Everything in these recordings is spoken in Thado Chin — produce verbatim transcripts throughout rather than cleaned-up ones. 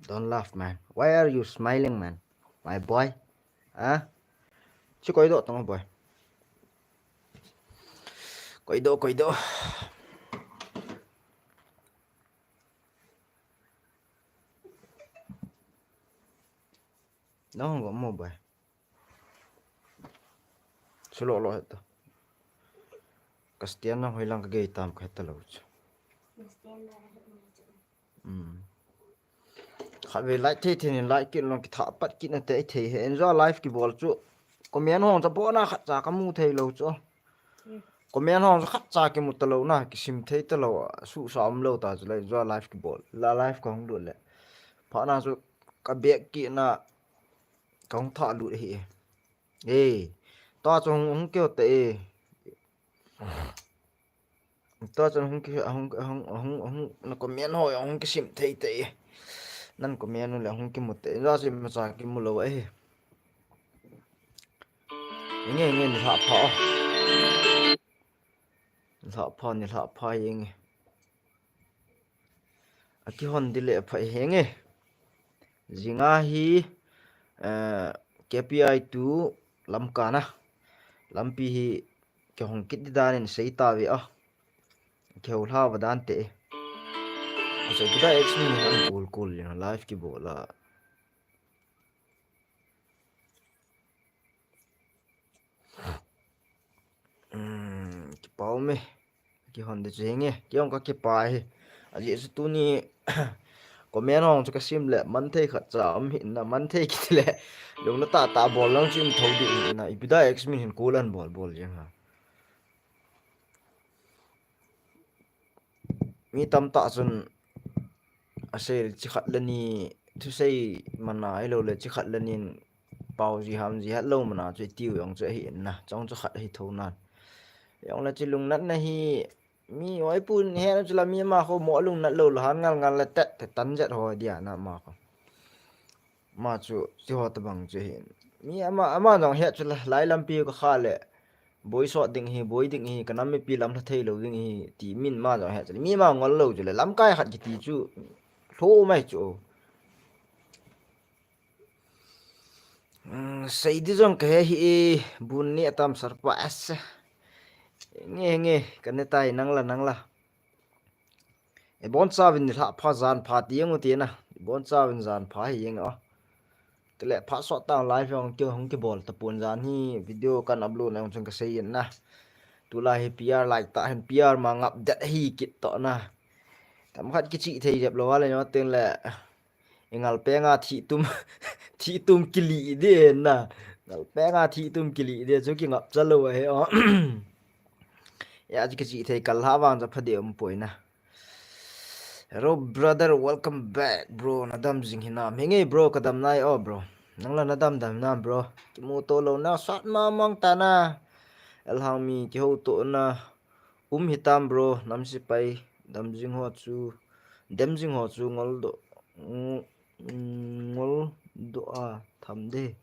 Don't laugh, man. Why are you smiling, man? My boy. Ha? Chu koidoh tong boy. Koidoh, koidoh. Nahung go mo boy. Sulo lo heta. Ka stand na hoilang ka gei tam ka heta lo chu. Hmm. Khatvei like thei thei nin like kit long, kitha pat kit na te thei he. Enjoy live kibol chu. Comment hong cha bona khat cha ka mu thei lo chu. Comment hong cha khat cha kimu ta lo na, kisim thei ta lo, su sa um lo ta chu le enjoy live kibol. La live ka hung lut le. Pha na chu ka bek kit na ka hung tha lut hi. Ei, ta chu hung, hung keu te e. Ta chu hung ki, hung, hung, hung, hung, na comment ho hung kisim thei te e. Nan comment le hung kimu te. Ja sim ma cha kimu lo e. Nge, nge, ni lha pha. Ni lha pha, ni lha pha nge. Akihon di le pha henge. Jinga hi, eh, K P I tu Lamka na. Lampi hi kihong kit di dan in sei ta ve a. Kihou lha va dan te. Acha guda X min an kul kul yin live kibol a. Hmm, kipau me. Kihon de chu henge. Kihong ka kipa hi. Ajeh chu tuni comment hong chu ka sim le, man thei khat cha um hi na, man thei kit le. Lungna tah tah bol lang chu um tho di hi na. Ipi da X min hin kul an bol bol jeng ha. Mi tamtah chun asei chi khat le ni thusei mana ilo le chi khat le nin pau ji ham ji het lo mana chu i tiu jong chu ahi in na, chong chu khat ahi tho nan. Jong le chi lungnatna hi mi oi pun he na chu la mi ama kho mo lungnat lo lo han ngal ngal le tet te tan jet ho dia na ama kho. Ma chu chi ho tabang chu hin. Mi ama, ama jong he chu la, lai lampi ka kha le. Boi sot ding hi, boi ding hi, ka nam mipi lam lha thei lo ding hi, ti min ma jong he chu le. Mi ma ngol lo chu le, lamkai khat kiti chu, hlo mai chu. Mm, sei di jong ka he hi e, bun ni atam sarpa ase. Nge, nge, ka ne tai, nang la, nang la. Ibon chauvin ni lha pha jan pha ti jeng u ti na. Ibon chauvin jan pha hi jeng o. Tile pha sot tang live jong ki hung kibol tapon jan hi video kan upload na jong chun ka sei in na. Tulai hi P R lai ta hin P R ma ngap det hi kit to na. Tam khat kichi thei jep lo va le nyo tin le. I ngal penga thi tum, thi tum kili de na. Ngal penga thi tum kili de chu ki ngap cha lo he o. Ya chu kichi thei kal ha vang cha pha de um poi na. Hello brother, welcome back bro. Na dam jing hinam? Henge bro, ka dam nai o bro. Nang la na dam dam na bro. Kimu to lo na sat ma mang ta na. El hang mi kihou to na. Um hitam bro, nam sipai dam jing ho chu, dem jing ho chu ngol do, ng-, ngol do a tham de.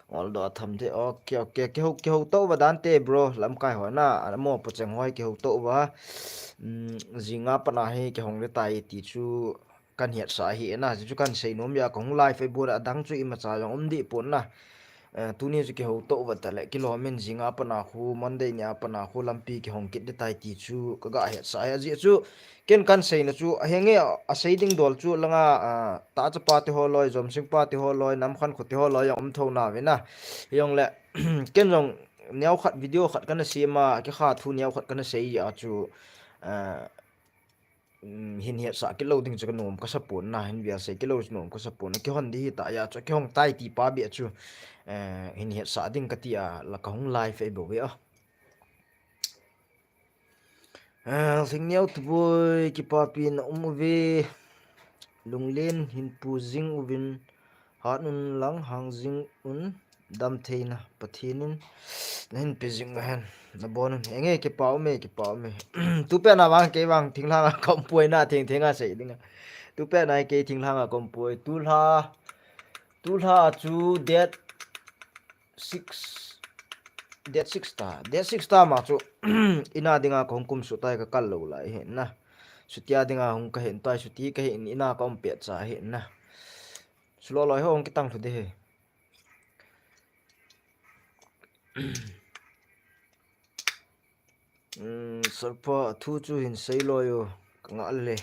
Ngol do a tham de. Okay, okay. Kihou, kihou to va dan te bro. Lamkai ho na, a mo po cheng hoi kihou to va. Mm, jinga pana hi kihong le tai ti chu kan hiat sa hi na, chu kan sei nom ya, kong live Facebook a dang chu ima cha jong um di pon na. Eh, tuni chu kihou to va ta le, kilom in jinga pana khu, Monday ni a pana khu lampi kihong kit de tai ti chu ka ga hiat sa hi. Ajeh chu ken kan sei na chu, a henge a sei ding dol chu langa, ah, ta cha pa te ho loi, jom sing pa te ho loi, nam khan khu te ho loi, jong um tho na ve na. Jong le, ken jong neo khat video khat kana sei ma, ki kha thu neo khat kana sei ya chu, ah, um, hin hiat sa kilo ding chu ka nom ka sa pon na, hin vial sei kilo chu nom ka sa pon na, kihon di hi ta ya chu, kihong tai ti pa bia chu, eh, hin hiat sa ding ka ti a, la ka hung live ei bo ve a. Eh, Lhingneo tu boi, kipapi na um uve, lunglen hin pu jing uvin, hat un lang hang jing un, dam theina Pathen in na hin pe jing u hen, na bon un. Enge, kipa ume, kipa ume. Tu pet na vang kei vang thinglhang a ka um poi na, theng theng a sei ding a. Tu pet na kei thinglhang a ka um poi. Tulha, tulha chu date six, date six ta, date six ta ma chu ina dinga ka hung kum su tai ka kal lo lai hi na. Sutia dinga hung ka hin tai, suti ka hin ina ka um pet cha hi na. Suloloi ho hung kitang lhu de he. Sarpa, thu chu hin seiloi o, ka ngah le.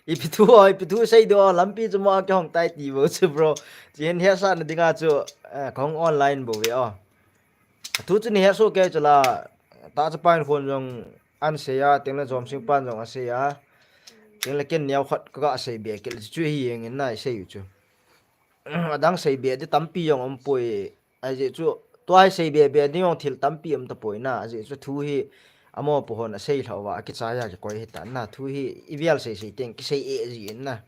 Ipi thu o, ipi thu sei do, lampi chu ma kihong tai ti bo chu bro. Chi hin hesa na dinga chu, eh, kong online bo ve o. Thu chu ni heso ke chu la, ta cha pan khon jong an sei a, teng le jom sing pan jong a sei a. Teng le ken niau khat ka ga sei be ke chu hi yeng in nai sei u chu. Adang sei be di tampi jong om poi. Ajeh chu, tua hi sei be be ding jong thil tampi um tapoi na, ajeh chu thu hi amaho pohon asei lhah uva, akichai a kikoi hita na, thu hi ivel sei sei teng kisei e ji in na.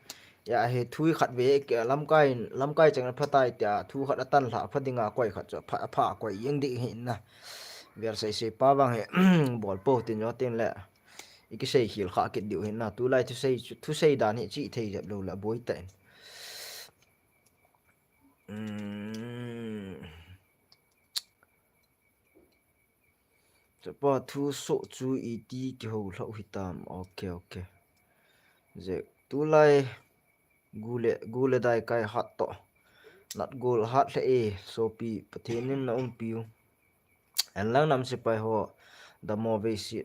Ya hi thu hi khat ve, lamkai, lamkai chang na phatai tia, thu khat atan lhah pha dinga koi khat chu, pha, pha koi jeng di hi na. Vel sei sei pa vang hi, bol po tin jo tin le. Ikisei khel kha kit diu hi na, tulai thu sei chu, thu sei dan hi chi thei jep lo la boi ta in. Chapa thu soh chu iti kihou lhau hitam. Ok, ok. Jeh tulai gule, gule dai kai hat to. Nat gol hat le e, sopi Pathen in na umpiu. En lang nam sepai ho, damo vei si.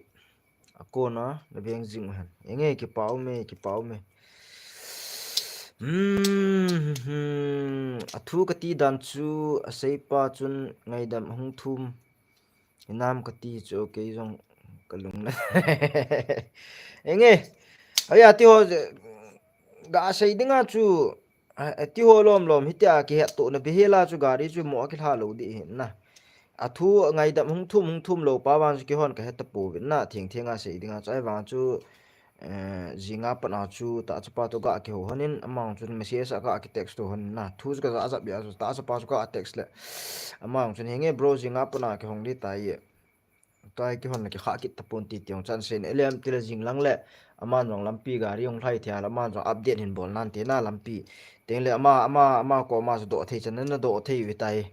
Akona, na veng jing hen. Enge, kipa ume, kipa ume. Hmm, athu kati dan chu, aseipa chun ngaidam ahung thum. Inam kati chu, kei jong kalung na. Enge, aya ti ho, ga sei dinga chu, ati ho lom lom, hitia kihet to na behela chu gari chu mo akilha lo di hin na. Athu ngaidam hung thum, hung thum lo pa vang chu kihon ka het ta pouvin na, thing thing a sei dinga chu, ai vang chu, eh, jinga pana chu ta chapa to ga kihou honin, amang chu message a ga ki text to honin na, thu chu ka ja ja bia chu ta chapa chu ga text le, amang chu henge bro jinga pana kihong di tai. Tua hi kihon le kikha kit tapon ti tiong chan sen. Elem tile jing lang le. Aman jong lampi gari hung lhai thei a le. Aman jong update hin bol nan te na lampi. Teng le ama, ama, ama ko ama chu doh thei chan na doh thei ve tai.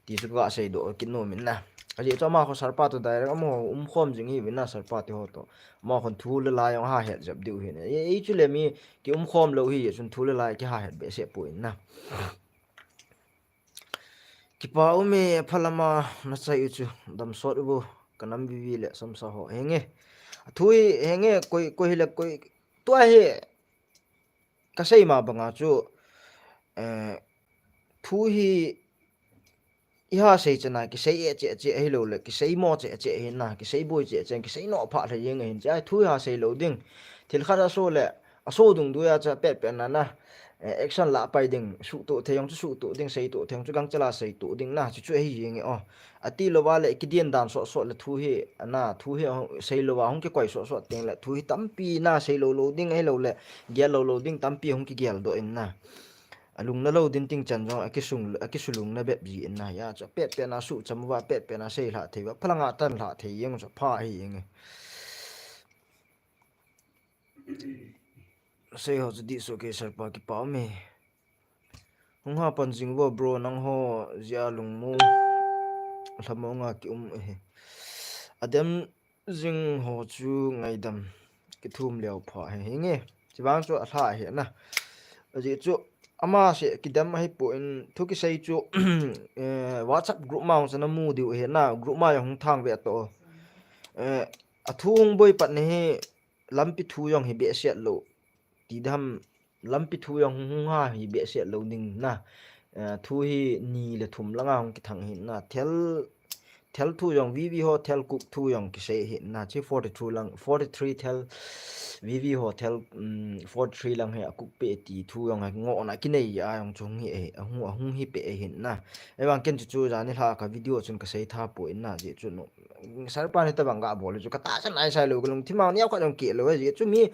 Ti chu ka sei doh kit nom in na. Ajeh chu ama kho sarpa to direct ama um khom jing hi ve na sarpa ti ho to. Ama khon thu le lai jong ha het jep diu hi na. Ei chu le mi ki um khom lo hi chun thu le lai kiha het be se poi na. Kipa ume, phalama na chai u chu, dam sot u bo, ka nam vivi le samsa ho. Henge, athu hi, henge, koi, koi hi le, koi, tua hi, ka sei ma banga chu, eh, thu hi, iha sei chana, kisei e che che, ahi lo le, kisei mo che che, hi na, kisei boi che che, kisei no pha le, yeng hin, che, ai, thu iha sei lo ding, thil khat a so le, a so dung du ya cha pet pet na na, eh, action la pai ding, su to thei jong chu su to ding, sei to thei jong chu gang chala sei to ding na, chu chu ahi jeng e o. Ati lo va le, kidian dan so so le thu hi, ana, thu hi, sei lo va hung kikoi so so teng le, thu hi tampi na, sei lo lo ding, ahi lo le, gel lo lo ding, tampi hung kigel doh in na. Alung na lo din ting chan jong, akisung, akisulung na bep ji in na, ya, chu pet pet na su cham va, pet pet na sei hla thei va, phalanga tan hla thei jeng chu pha ahi jeng e. Sei ho chu dih soh kei sir pa kipa um e. Hung ha pan jing vo bro nang ho jia lungmong lhamong a ki um e. Adem jing ho chu ngaidam kithum leo pha he hinge. Chivang chu alha he na. Ajeh chu ama se kidam ahi poi thu kisei chu eh, WhatsApp group ma hung sana mu diu he na group ma hung thang ve to. Eh, athu hung boi pat ni hi lampi thu jong hi behseh lo. Ti dam lampi thu jong hung ha hi behseh lo ding na. Eh, thu hi ni le thum langa hung kithang hi na. Thel, thel thu jong V V ho thel kuk thu jong kisei hi na. Chi forty-two lang, forty-three thel V V ho thel, um, forty-three lang hi akuk pe ti thu jong a ngo na kinei a jong chung hi e, ahung, ahung hi pe e hi na. Evang ken chu chu jani hla ka video chun kasei tha poi na ji chu no. Sir pa ni ta bang ga bol chu ka ta chan ai sai lo ka lung thima ni ka jong ke lo ji chu mi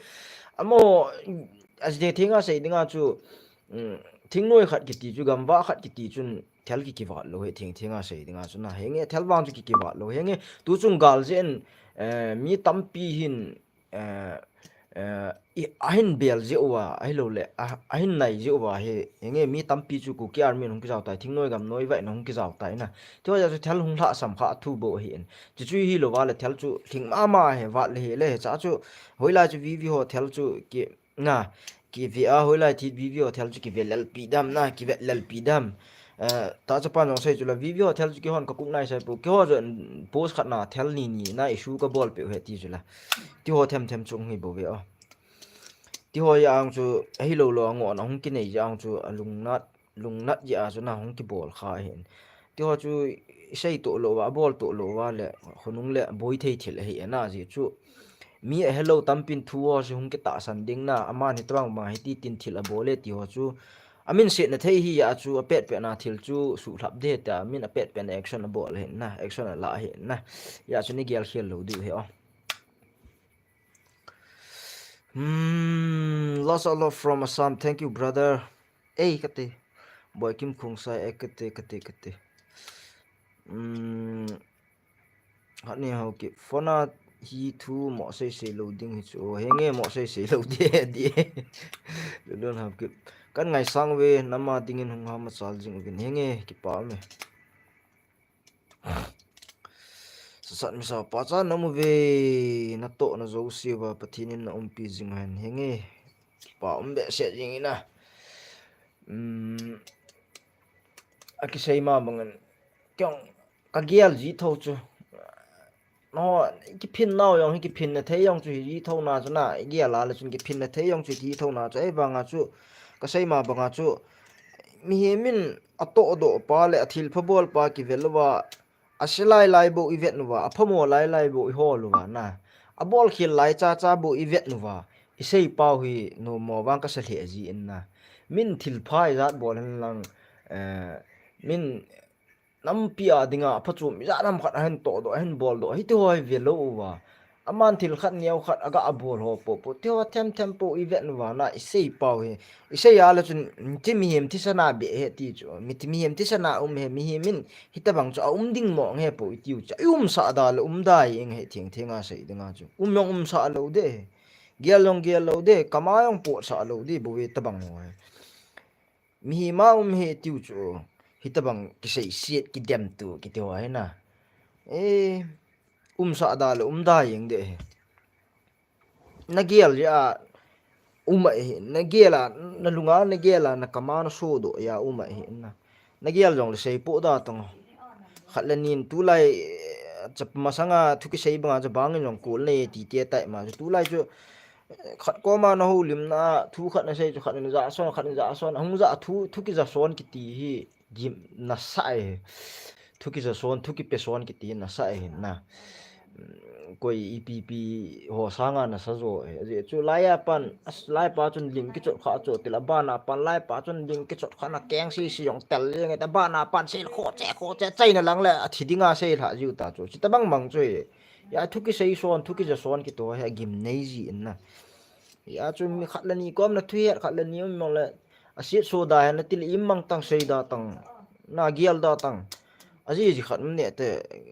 amo a ji thing a sei dinga chu, um, thingnoi khat kiti chu gamva khat kiti chun thel ki kivat lo he thing thing a sei dinga chu na henge thel vang chu ki kivat lo henge tu chung gal jen, eh, mi tampi hin eh, eh, i, ahin bel jeh uva, ahilou le, a, ahin nai jeh uva hi, henge mi tampi chu Kuki Army in hung kijao tai, thingnoi gamnoi vai in hung kijao tai na. Tua jeh chu thel hung lhahsam kha thu bou ahi in. Chu chu hilou va le thel chu lhing mama he vat le he le he cha chu, hoilai chu V V ho thel chu ki, na, kive a, hoilai thei VV Hotel chu kive lelpi dam na, kive lelpi dam. Eh, ta chapa jong sei chu la VV Hotel chu kihon ka kuk nai sai pu. Kiho jo post khat na thel ni ni na issue ka bol pe u he ti chu la. Ti ho them them chu ngi bo ve o. Ti ho ya ang chu, ahi lo lo ango na hung kinei ya ang chu, alungnat, lungnat ya chu na hung kibol kha hin. Ti ho chu, sei to lo wa, bol to lo wa le, khonung le, boi thei thil ahi na ji chu. Mi a hello tampin thu ho chu hung kitahsan ding na, aman hitobang bang hiti tin thil abol e ti ho chu. Amin se na thei hi ya chu, apet pet na thil chu, suhlap de ta, amin apet pet na action abol hin na, action ala hin na. Ya chu ni gel khel lo du he o. Hmm, lots of love from Assam. Thank you, brother. Ei, kate. Boy Kim Khungsai, eh, kate, kate, kate. Hmm, hani hau ki. Phone a hi thu mo sei sei lo ding hi chu. Henge mo sei sei lo di, di. Lulun hau ki. Kan ngai sang ve, nama dingin hung ha ma chal jing uvin. Henge, kipa me. Sasat misa pa cha na mu ve, na to na zo si va Pathen in na umpi jing hen henge. Pa um be se jing ina. Um, a kisei ma bangin. Kyong ka gial ji tho chu. No, kiphin nau yong hi kiphin na thei yong chu hi ji tho na chu na, gial a le chun kiphin na thei yong chu hi ji tho na chu, ei banga chu, ka sei ma banga chu, mihem in a to do pa le a thil pha bol pa kivel uva, a se lai lai bo i vet uva, a phamo lai lai bo i hol uva na. A bol khel lai cha cha bo i vet uva. I sei pau hi no mo vang ka sa lheh ji in na. Min thil pha i jat bol hen lang, eh, min nampi a dinga, a phachom i jat nam khat a hin to do, a hin bol do, hi ti ho hi ve lo uva. Aman thil khat neo khat aga a bol ho po po. Ti ho them them po i vet uva na, i sei pau hi. I sei a le chun, ti mihem thisan a be he ti chu. Mi ti mihem thisan a um he, mihem in, hitabang chu a um ding mo nge po i tiu chu. I um sa da le um da i eng he theng theng a sei ding a chu. Um yong um sa lo de. Gial yong gial lo de, kama yong po sa lo de, bo ve tabang ho he. Mihem a um he tiu chu, hitabang kisei siet kidem tu, kiti ho he na. Eh, um sa da le, um da yeng de he. Na gial ya, um a he, na gial a, na lunga, na gial a, na kama, na so do ya, um a he na. Na gial jong le sei po da tong. Khat le nin tulai, eh, chap masanga thu kisei banga cha bangin jong kul nei ti ti tai ma. Tulai chu, eh, khat koma na ho lim na, thu khat na sei chu khat na ja son, khat na ja son, hung ja thu, thu kija son kiti hi, gim na sa e. Thu kija son, thu kipe son kiti na sa e na. Koi ipi pi ho sanga na sa jo e. Aji chu lai a pan, as lai pa chun lim kichot kha chu, tila bana pan lai pa chun lim kichot kha na keng si si jong tel le nge ta bana pan sei kho che, kho che, chai na lang le, a thi dinga sei lha jiu ta chu. Chi ta bang bang chu e. Ya thu kisei son, thu kija son kito he gim nei ji in na. Ya chu mi khat le ni kom na thu het khat le ni um mong le. A siet so da he na til im mang tang sei da tang. Na gial da tang. Aji ji khat um ne te.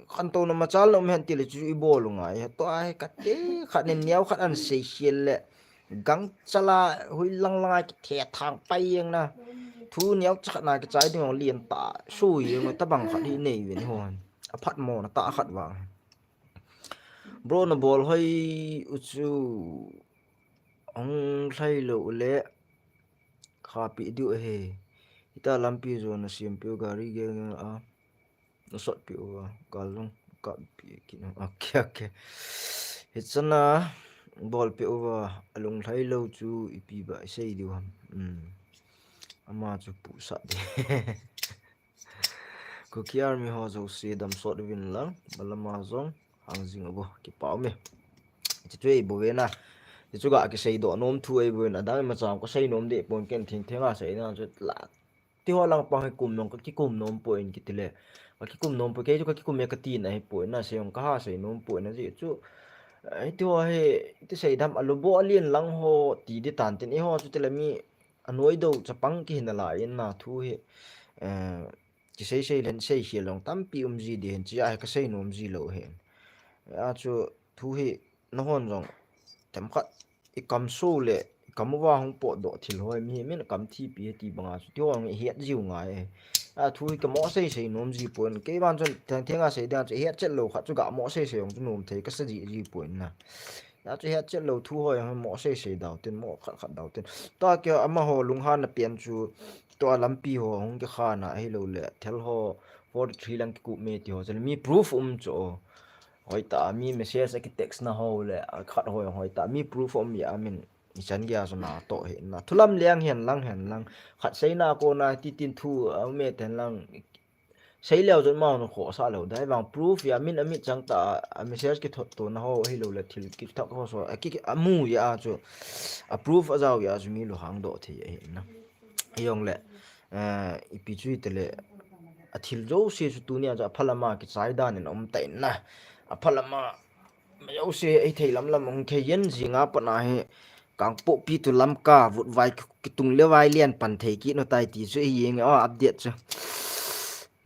Khan to na ma chal na um hen til chu i bol u ngai. He to a he khat te khat ne niau khat an sei hiel le. Gang chala hui lang lang a ki the thang pai yeng na. Thu niau cha khat na ki chai ding ong lien ta. Su yeng ta bang khat hi nei ven hon. A phat mo na ta khat vang. Bro na bol hoi u chu. Ong lhai lo le. Kha pi diu he. Ita lampi jo na siam piu gari ge a. Na sot piu a. Gal long ka pi ki na. Okay, okay. Hitsana bol piu a. Alung lhai lo chu ipi ba i sei diu ham. Hmm. Ama chu pu sa de. Kuki Army ho jo si dam sot vin lang. Balama jong. Hang jing abo. Kipa me. Ti chu ei bo ve na. Ti chu ga kisei do nom thu ei bo na. Dang ma chang ko sei nom de pon ken thing thing a sei na chu la. Ti ho lang pa he kum nom, ka kikum nom poi in kiti le. Ka kikum nom poi, kei chu ka kikum e ka ti na hi poi na, sei ong ka ha sei nom poi na ji chu. Eh, ti ho he, ti sei dam a lo bo a lien lang ho ti di tan tin, i ho chu ti le mi a noi do chapang ki hin a la in na thu he. Eh, ki sei sei len sei hi long tampi um ji di hin chi a he ka sei nom ji lo he. A chu thu hi na hon jong tem khat i kam so le, i kam uva hung pot doh thil hoi mi, min kam thi pi he ti banga chu, ti hoi hung i het jiu ngai e. A thu hi ka mo sei sei nom ji pon, kei van chun theng theng a sei dan chu i het chet lo khat chu ga mo sei sei hung chu nom thei ka sa ji ji pon na. Hiche hi achet lou thu ho jong mo sei sei dau tin, mo khat khat dau tin. Tua kei amaho lunghanna pen chu, tua lampi ho hung kikhan a ahilou le thel ho forty three lang kikup me ti ho chu le mi proof um chu. Hoitah a mi message a ki text na ho le akhat ho jong hoitah a mi proof um jeh a min ichan geiya chu natoh hih in na. Thu lamlen hen lang hen lang. Khat seina kona titin thu a um e ten lang. Sei leu chun amahon khohsah lou ding. Ahivang proof a min amit chang tah a, a message kithot tona ho ahilou le thil kithot ho chu, a ki, a mu jeh a chu, a proof a jao jeh a chu mi lunghang doh thei ahi na. Hijongle, eh, ipi chu hite le, a thil jouse chu tunia chu aphalam a kichai dan in aum tan na. Aphalam a, jouse ahithei lam lam hung khe yen jinga pat na hi, Kangpokpi to Lamka, vut vai ki, kitung le vai lian pan thei kit nau tai ti chu hi jeng, oh, update chu.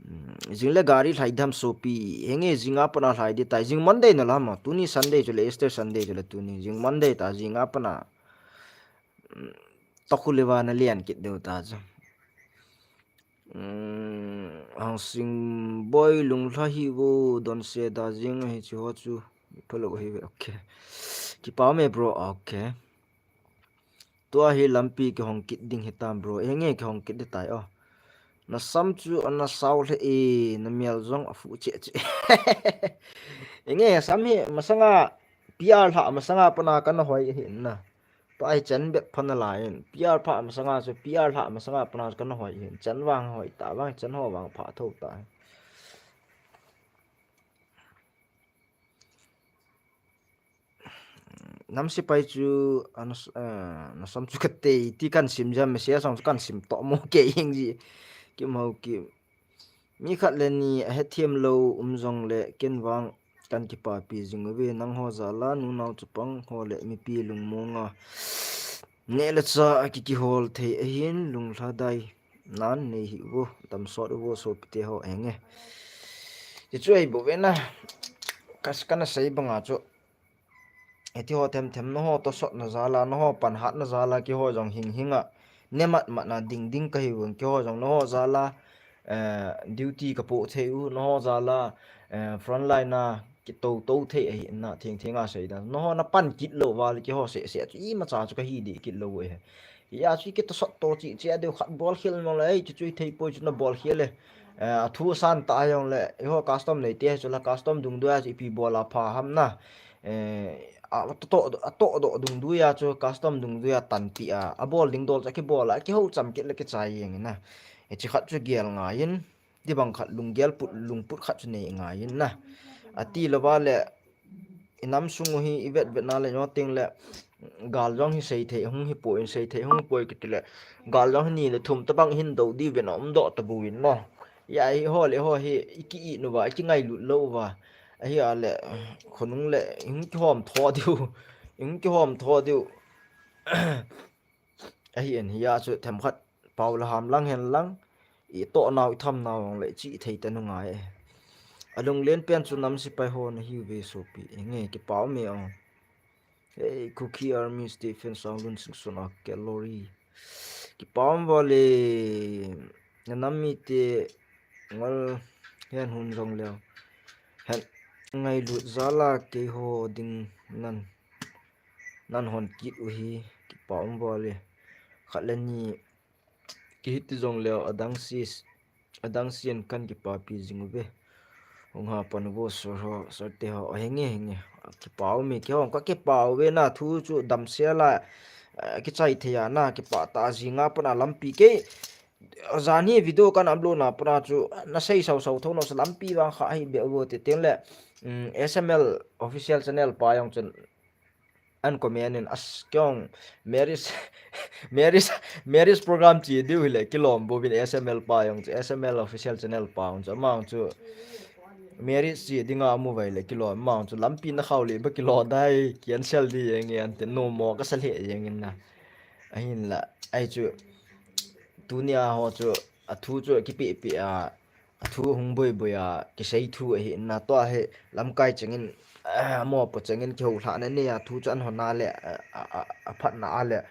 Hmm, jing le gari lhai dam sopi, henge jinga pat na lhai ding tai, jing Monday na lam, tuni Sunday chu le, Easter Sunday chu le tuni, jing Monday ta jinga pat na, hmm, tokhu le va na lian kit diu ta chu. Hmm, Hangsing boy lunglha hih vo, donse da jing ahi chu ho chu, phalou ahi ve, okay. Kipa me bro, okay. Tua hi lampi kihong kit ding hitam bro. Henge kihong kit ding tai o. Na sam chu ana sao lheh e, na mel jong afu cheh cheh. Henge sam hi masanga P R lha masanga pat na kana hoi ahi na. Tua hi chan bep pha nalai in. P R pha masanga chu P R lha masanga pat na kana hoi ahi. Chan vang hoi ta vang, chan ho vang pha tho ta. Nam sepai chu, ana s-, eh, na sam chu katei ti kan sim jam, message a song chu kan sim toh mo kei hing ji. Kim Hau Kim. Mi khat le ni ahethem lou um jongle ken vang kan kipapi jing uve, nangho jal a, nunao chapang ho le mipi lungmong a neh le chah a kikihol thei ahin, lunglhadai nan nei hih uvo, damsot uvo sopite ho, henge. Hichu ahi bou ve na, kas-, kana sei banga chu, hiti ho them them, nangho tosotna jal a, nangho panhatna jal a, keiho jong hing hing a, ne mat mat na ding ding kahi uvin, keiho jong nangho jal a, eh, duty kapoh thei u, nangho jal a, eh, front line a kitou tou thei ahi na, theng theng a sei dan. Nangho na pan kit lou uva le keiho seh seh chu imacha chu kahi deh kit lou u ahi. Hia chu kitosot to cheh cheh a deu khat bol khel mong le, ei, chu chu i thei poi chu na bol khel le. Eh, a thu san ta jong le, eiho custom nei te chu la custom dungdui a chu ipi bol a pha ham na. Eh, a to, a to doh dungdui a chu custom dungdui a tanpi a, a bol ding dol chu kibol a, kihou cham kit le kichai jeng in na. Hichi khat chu gel ngai in, ti bang khat lunggel put, lungput khat chu nei ngai in na. Ati lou uva le, i nam sung u hi i vet vet na le noteng le, gal jong hi sei thei hung hi poi, sei thei hung poi kiti le, gal jong hi ni le thum tabang hin do di ven um doh tabou in na. Hia hi ho le ho hi i ki-it nu uva, i kingailut lou uva. Ahia le, khonung le, i hung kihom tho diu, i hung kihom tho diu. Ahi in hia chu themkhat pau la ham lang hen lang, i toh nau, i tham nau jong le chi thei ta nu ngai e. A lunglen pen chu nam sepai ho na hi uve sopi, henge kipa um e o. Hey, Kuki Army, Stephen Sanglun, Singson a Kelori. Kipa um uva le, na nam mite ngol hen hun jong leu. Hen ngailut jal a keiho ding nan, nan hon kit u hi, kipa um uva le. Khat le ni kihiti jong leu, adang sis, adang sian kan kipapi jing uve. Hung ha pan uvo sir ho, sir te ho, henge, henge. Kipa um e, keiho ka kipa uve na thu chu damsel a, eh, kichai thei a na, kipa tah jinga pat na lampi kei. Jan hi video kan upload na pat na chu, na sei sau sau tho nau sa lampi vang kha hi be uvo ti teng le, mm, S M L official channel pa jong chun an comment in as kyong marriage, marriage, marriage program chi diu hi le kilom bouvin S M L pa jong chu, S M L official channel pa jong chu, amang chu marriage chi dinga amu vai le kilom, amang chu lampi na khau le ba kilo dai, cancel di jeng e an ti, no mo ka sa le jeng in na. Ahin la, ai chu, tunia ho chu, a thu chu kipe pe a, a thu hung boi boi a, kisei thu ahi na, tua hi lamkai chengin, ah, mo po chengin kihou lhah na nei a, thu chu an hon a le, a, a, a, a phat na a le,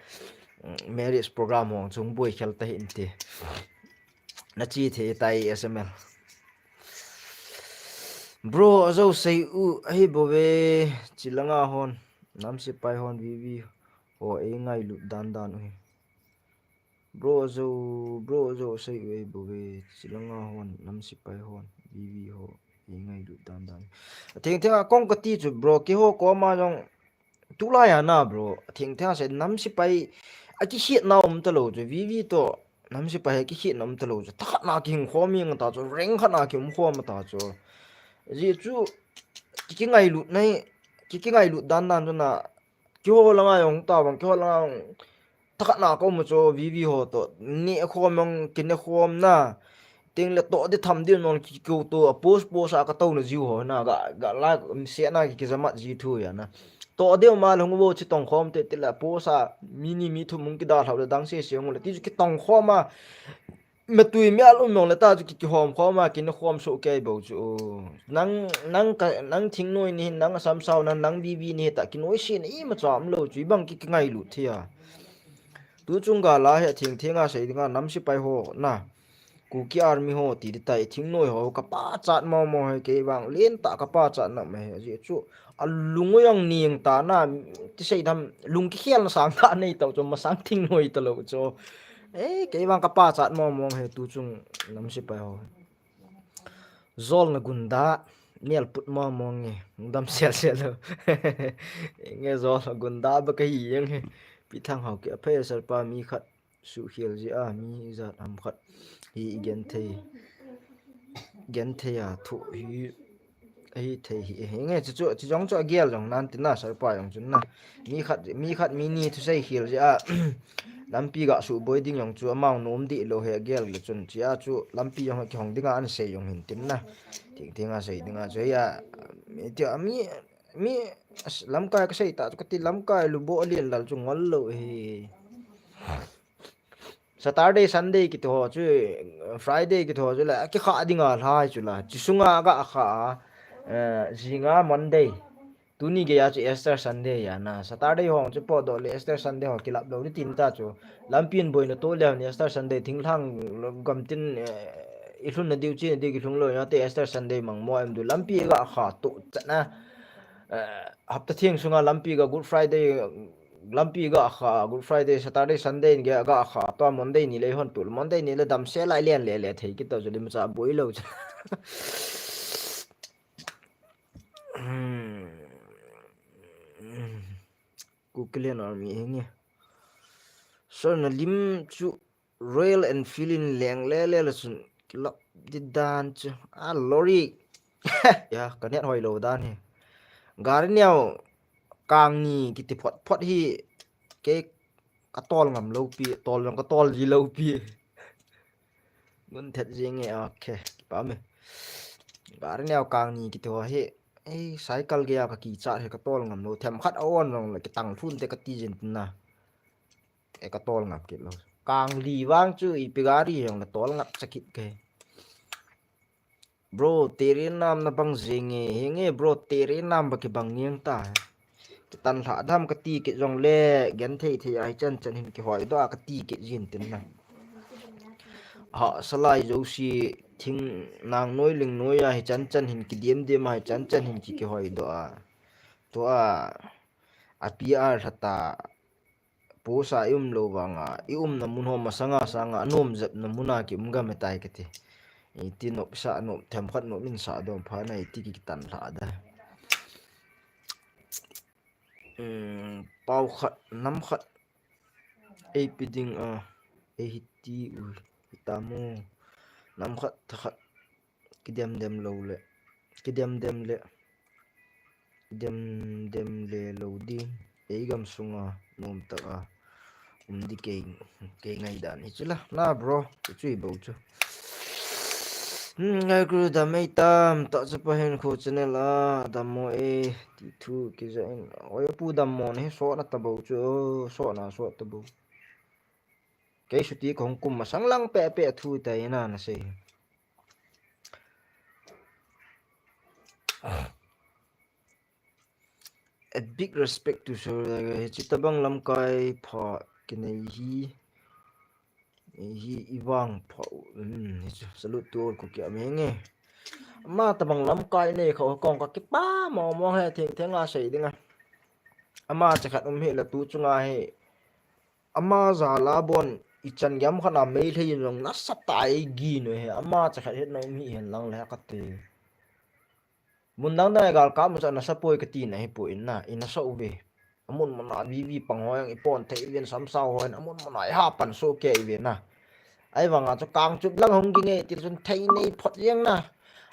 mm, marriage program ho chu hung boi khel ta hi in ti. Na chi thei tai S M L. Bro, ajo sei u, ahi bou ve, chi langa hon. Nam sipai hon V V ho ei ngailut dan dan u hi. Bro jo, bro jo sei u ei bou ve, chilanga hon, nam sipai hon, V V ho ei ngailut dan dan. Theng theng a kong kati chu bro, keiho koma jong tulai a na bro, theng theng a sei nam sipai a kikhetna um talou chu, V V to nam sipai a kikhetna um talou chu, thakhat na kihing khom ing ta chu, reng khat na kium khom ta chu. Ji chu ki, kingailut nai, ki, kingailut dan dan chu na, keiho langa jong tabang, keiho langa jong thakhat na ka um chu V V ho to, ne khom jong kine khom na, ting le to di tham di non ki ko to, a post post a ka to na jiu ho na, ga, ga la, um, se na ki, ki jamat ji thu ya na. To de ma lung bo chi tong khom te, te la post a, mi ni mi thum mong ki da thau le dang se se ngol le, ti chu ki tong khom a, me tui mi al um nong le ta chu ki, ki hom khom a, kine khom so kei bo chu. Nang, nang ka, nang thingnoi ni hin, nang asam sao na, nang V V ni hi ta, kinoi se na ima cha um lou chu, ibang ki, kingailut thei a. Tu chung ga la hi a theng theng a sei dinga, nam sipai ho na, Kuki Army ho ti di tai, thingnoi ho, ka pachat mo mo hi, kei vang len ta ka pachat na me hi, ji chu, a lung u jong ning ta na, ti sei dam, lung kikhel na sang ta nei tau chu, masang thingnoi talou chu. Eh, kei vang ka pachat mo mo hi, tu chung nam sipai ho. Jol na gunda, mial put mo mo nge, dam sel sel lo. Nge jol na gunda ba ka hi jeng hi. Pi Thang Hau ki a phe sar pa mi khat su khial ji a, mi jat ham khat hi i gen thei. Gen thei a thu hi, hi thei hi, hi nge chu chu, chu jong chu a gel jong nan tin na, sar pa jong chun na. Mi khat, mi khat mi ni thusei khial ji a, lampi ga su boi ding jong chu amau nom di lo he a gel le chun, chi a chu lampi jong ki hong ding a an sei jong hin tin na. Theng theng a sei ding a chu hi a, mi ti a mi, mi, as, lamkai ka sei ta chu ka ti lamkai lu bo a lien lal chu ngol lo hi. Saturday, Sunday kiti ho chu, Friday kiti ho chu la, a kikha dinga lhai chu la. Chi sunga ga kha, eh, jinga Monday. Tuni geiya chu Easter Sunday ya na. Saturday ho chu po do le Easter Sunday ho kilap lo ni tin ta chu. Lampi in boina to le ni Easter Sunday thing lhang lo gam tin, eh, i lhun na diu chi na diu ki lhung lo ya te Easter Sunday mang mo em du lampi ga kha to chana. Eh, hapta thing sunga lampi ga Good Friday, lampi ga kha, Good Friday, Saturday, Sunday in ga, ga kha, tua Monday ni le hon tul, Monday ni le dam se lai len le le thei kit tau chu lim cha boi lo chu. Hmm. Kukilian Army hi nge. Sir na lim chu Royal Enfield in leng le le la chun kilap di dan chu. A lorry. Ya, ka net hoi lo dan hi. Gari neo kang ni kiti phot phot hi. Kei ka tol ngam lo pi, tol jong ka tol ji lo pi. Mun thet jing e, okay, kipa me. Gari neo kang ni kiti ho hi. Ei, cycle geiya ka kichat hi ka tol ngam lo. Them khat a on jong le kitang thun te ka ti jin tin na. E ka tol ngap kit lo. Kang li vang chu ipi gari jong le tol ngap cha kit ke. Bro, tere nam na bang jing e, henge bro, tere nam ba kibang niang ta. Kitan lha dam ka ti kit jong le, gen thei thei a hi chan chan hin kihoi doh a ka ti kit jin tin na. Ha, salai jouse thing nang noi ling noi a hi chan chan hin kidiam diam a hi chan chan hin ki kihoi doh a. Tua, a P R lhata, post a i um lo vanga, i umna mun ho masanga sanga, a nom jep na mun a ki um gam e tai ka ti. I ti nop sa, nop them khat nop min sa dom pha na i ti ki tan lha da. Um, pau khat, nam khat, ei pi ding a, ei hi ti u, hi ta mu. Nam khat, tha khat, kidem dem lo le, kidem dem le, kidem dem le lo di, ei gam sunga nom tak a um di kei, kei ngai dan hi chu la, na bro, chu chu hi bo chu. Hmm, ngai kru dam ei tam, ta chu pa hin khu channel a, dam mo e, ti thu ki ja in, oi pu dam mo ne, so na ta bo chu, so na so ta bo. Kei suti ka hung kum masang lang pe pe thu ta ina na sei. A big respect to sir, hichi tabang lamkai pha kinei hi, hi i vang pha, um, hichu salute to all Kuki Army nge. Ma tabang lamkai nei kha kong ka kipa mo mo he theng theng a sei dinga. Ama chakhat um hi la tu chunga hi. Ama jal a bon ichan gam khat a Meitei in jong nasatah a eigin u hi. Ama chakhat hi na um hi hen lang le kati. Mun dang dang a gal kap u chu anasa poi kati na hi poi na, inasa uve. Amun mun a V V pang ho jong ipon thei uvin, samsau ho jong amun mun a iha pan soh kei uve na. Ahivanga chu kangchup lang hung ging e ti chun thei nei phot jeng na.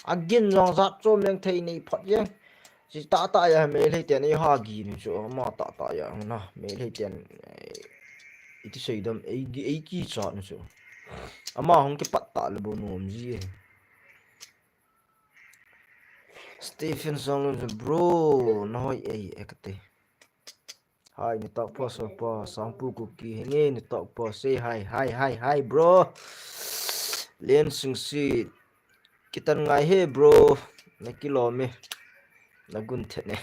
Agin jong jat chom jeng, thei nei phot jeng. Chi tahtah a Meitei ten iha gin u chu ama tahtah a na. Meitei ten, eh, iti seidam, ei, eikichat u chu. Ama hung kipat ta le bou nom ji e. Stephen Song, bro, na hoi ei, e kati. Hi, ni tokpo sopo, Sangpu Kuki, henge ni tokpo, say hi, hi, hi, hi, bro. Len Singsi, kitan ngai he, bro. Na kilom e. Na gun thet ne.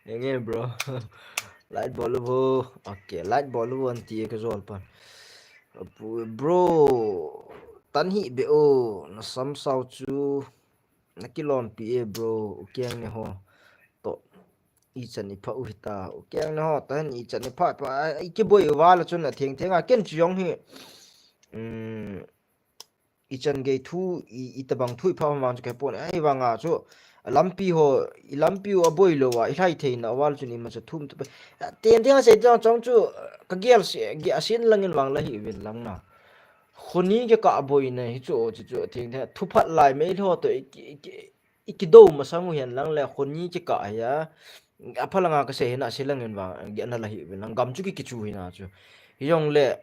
Henge, bro. Like bol uvo. Okay, like bol uvo anti e ka jol pan. Bro, tan hih beh o, na samsau chu, na kilompi e bro, u keng ne ho. To, ichan ipha u hita, u keng ne ho, tahin ichan ipha, pha, a, i kiboi uva la chun atheng theng a, ken chu jong hi, um, ichan gei thu, i, itabang thu ipha vang chu kei pon, ahivanga chu, lampi ho, i lampi u aboi lou a, i lhai theina uva la chun imacha thum tu pe. Ten theng a sei chang chang chu, ka gel se, ge asin langin vang la hi uvin lang na. Khoni kikah boina hi chu, chu, chu, thing, thing, thuphat lai Meitei ho to i ki, i ki, i kidou masang u hen lang le, khoni kikah hi a, apha langa kasei hina, ase langin vang, ge ana la hi uvin lang, gam chu ki, kichu hina chu. Hijongle,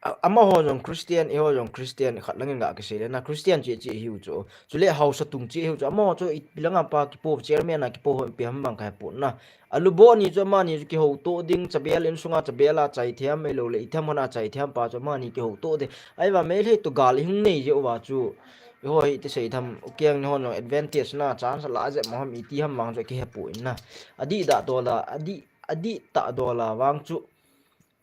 a, amaho jong Christian, eiho jong Christian, khat langin ga kisei le na, Christian chi, chi hiu chu. Chule hausa tung chi hiu chu, amaho chu, ipi langa pa kipo, chairman a kipo ho, ipi ham vang ka he pon na. Alubo ni chu, amani chu kihouto ding, chabel insunga chabel a chai thiam, ahilou le, ithiam hon a chai thiam pa chu, amani kihouto ding. Ahivang Meitei to gal ihung nei jeh uva chu, eiho hi ti sei tham, u keng ne hon jong advantage na, chance la jep mo ham, iti ham vang chu kihe pon na. Adih dah dola, adih, adih tah dola vang chu,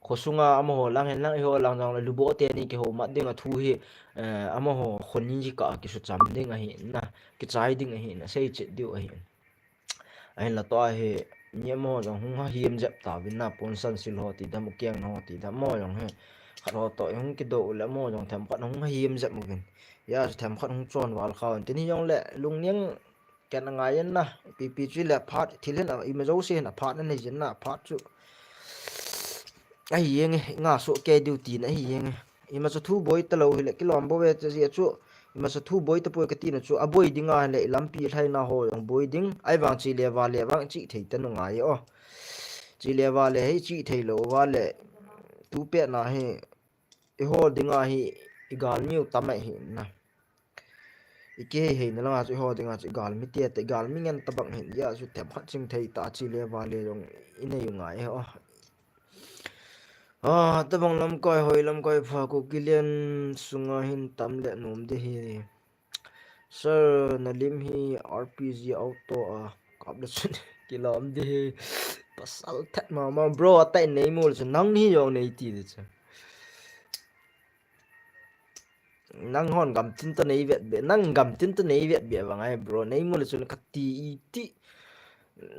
khosunga amaho lang hen lang, eiho lang jong le, lubo teni kihoumat ding a thu hi, eh, amaho khoni kikah kisucham ding ahi na, kichai ding ahi na, sei chet diu ahi. Ahinla tua hi, mi amaho jong hung ha him jep tauvin na, ponsan sil ho ti dam, u keng ne ho ti dam, amaho jong hi, khat ho to hung kidou le, amaho jong themkhat hung ha him jep uvin. Hia chu themkhat hung chon val kha un, tin hijongle, lungning ken angai in na, ipi pi chu le aphat, thil hin a, ima jouse hin aphat anei jin na, aphat chu. Ahi jeng e, nga soh kei diu tina ahi jeng e. Imacha thu boi talou hile, kilom bou ve, chu jeh chu, imacha thu boi tapoi katina chu, aboi dinga hile, i lampi lhaina ho jong boi ding, ahivang chi le va le vang chi thei ta nungai o. Chi le va le hi chi thei lou va le, tu pet na hi, eiho dinga hi, i galmi u tam ahi na. I kihei heina langa chu eiho dinga chu i galmi te te, i galmi ngen tabang hin, hia chu themkhat ching thei ta chi le va le jong i nei u ngai e o. Ah, tabang lamkai hoi lamkai pha Kuki lian sunga hin tam le nom ding hi. Sir, na lim hi R P G auto a kap le chun kilom ding hi. Pasal that mama, bro, atai nei mu le chun nang ni jong nei ti ding chu. Nang hon gamtin to nei vet be, nang gamtin to nei vet be vang ai, bro, nei mu le chun kati iti.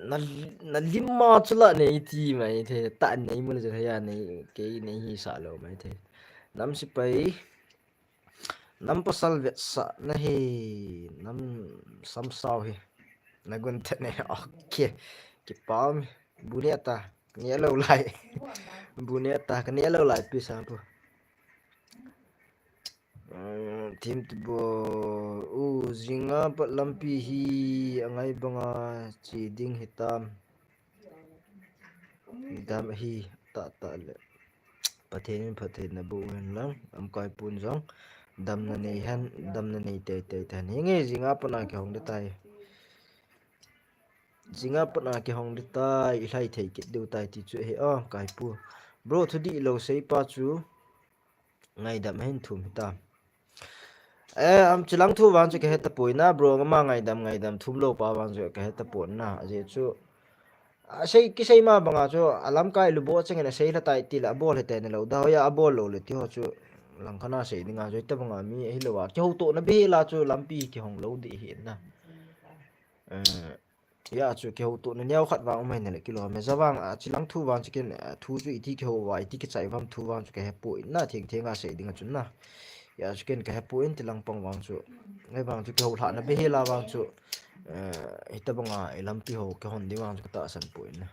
Na, na lim ma chu la nei ti mai thei, ta nei mu le chun hia nei, kei nei hisah lou mai thei. Nam sipai, nam pasal vetsah na hi, nam samsau hi. Na gun thet ne, okay. Kipah mi, bu ne ta, ne lou lai. Bu ne ta, ka ne lou lai pi sa pu. Thim tu bo, u, jinga pat lampi hi angai banga che ding hitam. Dam hi tah tah le. Pathen in phattheina boh hen lang, lamkai pun jong damna nei hen, damna nei tei tei tan. Hinge jinga pat a kihong ding tai. Jinga pat a kihong ding tai, i lhai thei kit diu tai ti chu he o, kai pu. Bro, thu dihlou sei pa chu. Ngaidam ahin thum hitam. Eh, am, chulang thu vang chu kahe tapoi na, bro, ama ngaidam, ngaidam thum lou pa vang chu kahe tapon na, ajeh chu. Asei, kisei ma banga chu, alamkai lubo chengin asei lha tai ti le, abol hite na lou da, hoiya abol lou le ti ho chu, langkhat a sei dinga chu, hita banga mi ahilou a, kihoutohna beh la chu, lampi kihong lou ding hi na. Eh, Hia chu kihoutohna neo khat vang um ahi nale kilom e. Ajeh vang a, chilang thu vang chu ken, a, thu chu iti kihou uva, iti kichai uvam thu vang chu kahepoi na, thengthenga sei dinga chun na. Hia chu ken kahepoi in tilang pang vang chu. Hia vang chu kihoulhahna beh hila vang chu, eh, hitabanga ilampi ho kihon ding vang chu katahsan poi na.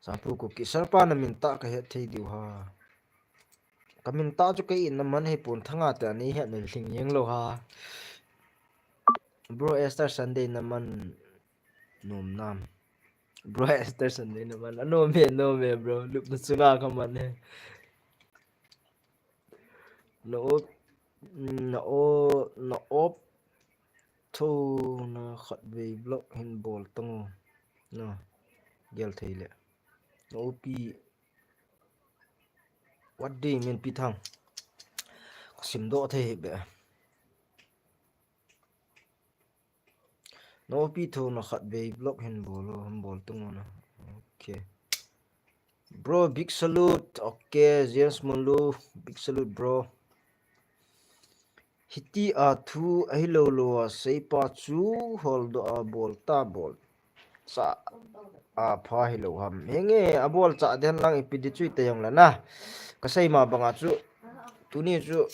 Sangpu Kuki, Sir pa na min tah kahet thei diu ha. Ka min tah chu ka itna man hipon, Thanga te a neihet na lhing jeng lou ha. Bro Easter Sunday na man nom nam. Bro Easter Sunday na man. Anom e, nom e, bro. Lupna chunga ka man e. Na op, na o, na op thouna khatvei vlog hin bol tang o. Na, gel thei le. Na opi, what do you mean, Pi Thang? Ka simdoh thei hih beh. Na opi thouna khatvei vlog hin bol o, hin bol tang o na. Okay. Bro, big salute. Okay, James Munlu, big salute, bro. Hiti a thu ahilou lou a seipa chu holdoh a bol ta bol. Cha a pha hilou ham. Henge, abol cha den lang ipi di chu ita jong la na. Ka sei ma banga chu. Tuni chu.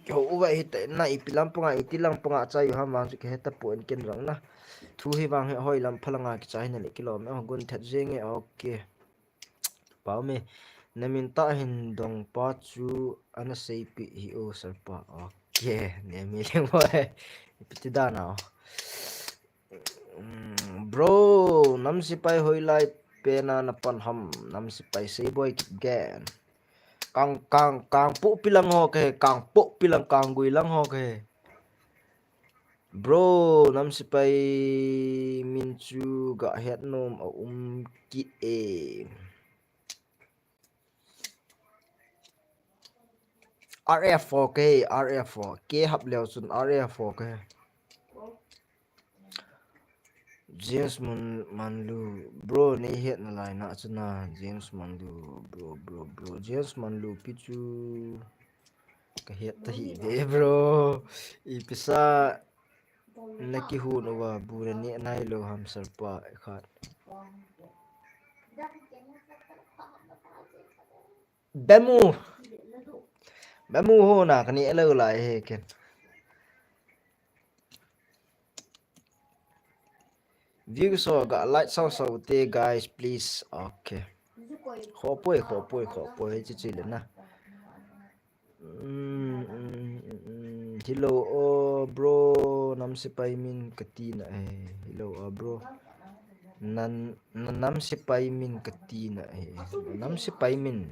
Kihou uva hita na ipi lam panga, iti lam panga chai u ham vang chu kihe tapon ken vang na. Thu hi vang hi hoi lam phalanga kichai na le kilom e. Oh, gun thet jeng e. Okay. Pau me. Na min tah hin dong pa chu ana seipeh hi o, Sir pa. Okay. Ne mi leng mo e. Ipi ti dan a o. Mm, bro, nam sipai hoilai pena na pan ham, nam sipai sei boi kit gen. Kang, kang, Kangpokpi lang ho kahe, Kangpokpi lang, Kanggui lang ho kahe. Bro, nam sipai min chu ga het nom a um kit e. R F four K, R F four K hap leu chun R F four K. James Mun-, Manlu, bro, nei hetna lai na chu na, James Manlu, bro, bro, bro, James Manlu pi chu ka het ta hi ve, bro. Ipi sa na kihon uva bu na neh nailou ham, Sir pa khat. Bemu. Bemu ho na ka neh lou lai he ken. Views ho ga like sau sau te, guys, please. Okay. Khopoi, khopoi, khopoi, chi chi le na. Mm, mm, mm, mm. Hello, oh, bro, nam sipai min ka ti na e. Hello, oh, bro. Nan, na nam sipai min ka ti na e. Nam sipai min.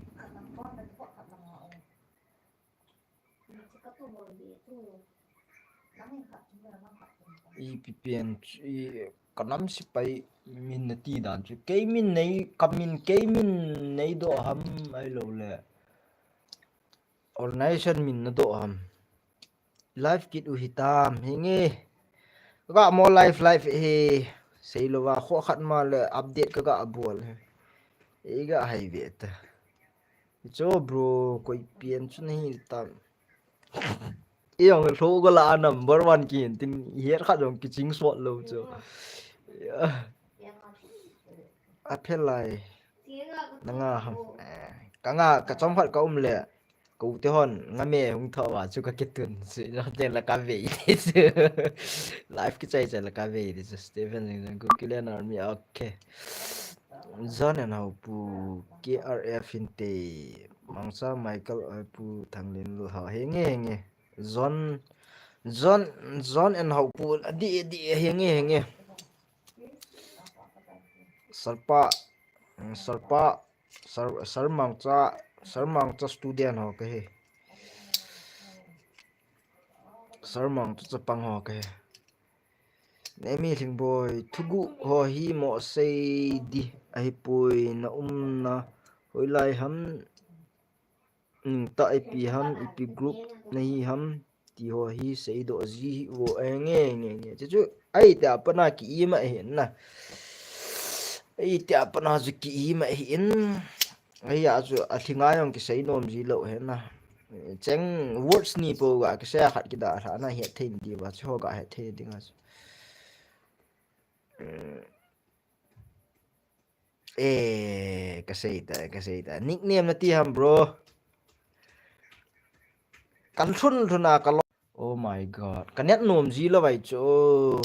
Ipi pen, i, ka nam sipai min na ti dan chu. Kei min nei, ka min, kei min nei doh ham ahilou le. Organization min na doh ham. Live kit u hitam, henge. Ka ga mo live, live he. Sei lou va, kho khat ma le update ka ga bol he. I ga hai ve ta. Cho bro, koi pian chu nahi tam. I jong lou ka la number one ki hin tin, het khat jong kiching sot lou chu. A phelai. Na nga ham. Eh, ka nga, ka chom khat ka um le. Ko te hon, nga me hung tho va chu ka kitun. Su no te la ka ve. Live kichai chai la ka ve. Stephen Jing Jing, Kuki Land Army. Okay. John and Haupu, K R F hinte, Mangsa Michael Haupu, Thanglin Lal, ha, henge, henge. John, John, John and Haupu, adi, adi, henge, henge. Sir pa, Sir pa, Sir, Sir Mangcha, Sir Mangcha student ho kahi. Sir Mangcha chapang ho kahi. Nemi Lhingboi, thuguh ho hi mo sei di ahipoi, na umna hoilai ham, ningta ipi ham, ipi group nahi ham, ti ho hi seidoh ji hih vo, eh, nge, nge, nge. Chuchu, ahi tia pat na ki-i ma ahi na. Ahi tia pat na chu ki-i ma ahi in. Ahi a chu, alhinga jong kisei nom ji lou ahi na. Cheng words ni po ga kisa khat kida tha na het thei ni ti ba chu ga het thei ding a chu. Eh, ka sei ta, ka sei ta. Nickname na ti ham, bro. Kan thun thun a ka lo. Oh my God. Ka net nom ji lo vai chu.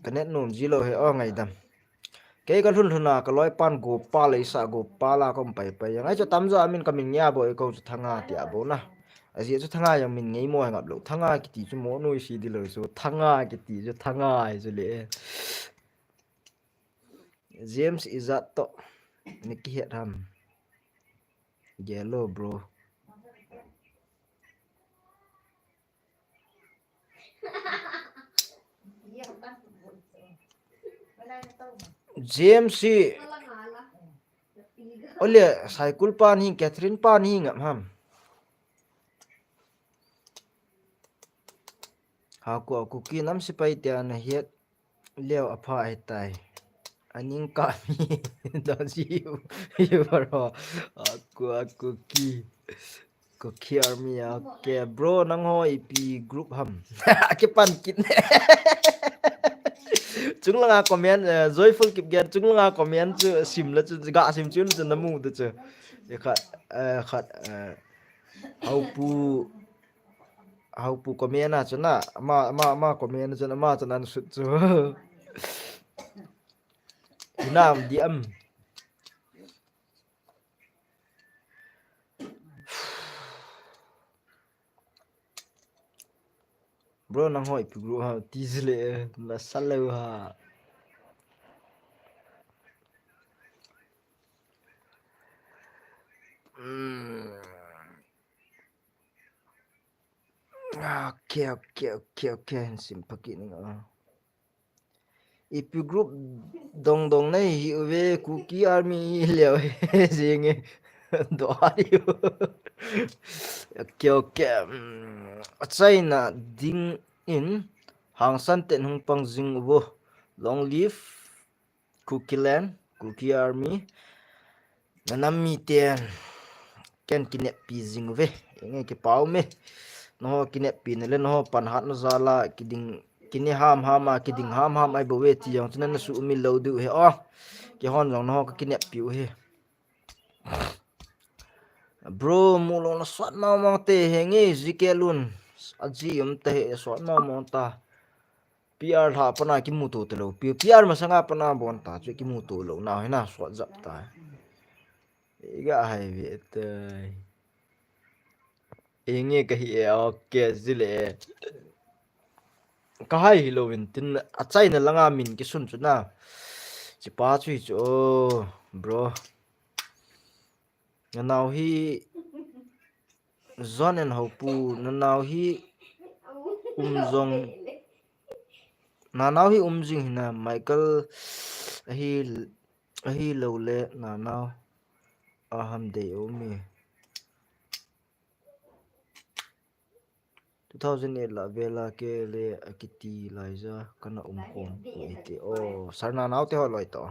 Ka net nom ji lo he, oh, ngaidam. Kei ka lhun lhun a, ka loi pan Gopal, Isa Gopal a ka um pai pai. Yang ai chu tamjo a min ka min ngai a bo, ko chu Thanga ti a bo na. A ji chu Thanga yang min ngai mo ngap lo. Thanga kiti chu mo noi si di lo chu. Thanga kiti chu Thanga ai chu le. James Izat to. Ni ki het ham. Yellow, bro. James hi. Ole, Saikul pan hi, Catherine pan hi ngam ham. Ha ko, ko ki nam sipai te ana het. Leo apha ahitai. Aning ka mi. Don si yu, yu baro. Aku, aku ki. Kuki Army, okay. Bro, nangho ipi group ham. Akipan kit ne. Chunglanga comment, eh, Joyful Kipgen, chunglanga comment chu sim la chu, ga sim chu, chu namu tu chu. Ye khat, eh, khat, eh, Haupu, Haupu comment a chu na, ama, ama, ama comment a chu na, ama chu na sut chu. Hinam di am. Bro, nangho ipi group ham, ti jile, na sa leu ha. Mm. Okay, okay, okay, okay. Sim paki ni nga. Ipi group dong dong nei hi uve, Kuki Army leo he jing e. Do a di u. Okay, okay. Mm, a China ding in hangsan ten hung pang jing uvo. Long live Kuki Land, Kuki Army. Nanam miten ken kineppi jing uve. Enge kipau me. Nangho kineppi na le nangho panhatna jal a kiding kini ham ham a kiding ham ham ai bouve ti jong chu nana sumil lou diu he o. Kihon jong nangho ka kineppi u he. Bro, mu lou na sot mong mong te henge G K Lun. A ji um te he sot mong mong ta. P R lha pana kimuto talou. P-, P R masanga pana bon ta chu kimuto lou na hina sot jap ta. Iga hai ve tai. Enge kahi e, okay, jile. Ka hai hilou vin tin a China langa min kisun chu na. Chipa chu hi chu, oh, bro. Nanao hi John and Haupu, nanao hi um jong, nanao hi um jing hina, Michael ahi, ahi lou le nanao a ham dei um e. Two thousand eight la vela ke le akiti laija kana um khom ko ite. Oh, Sarna nao te ho loi to.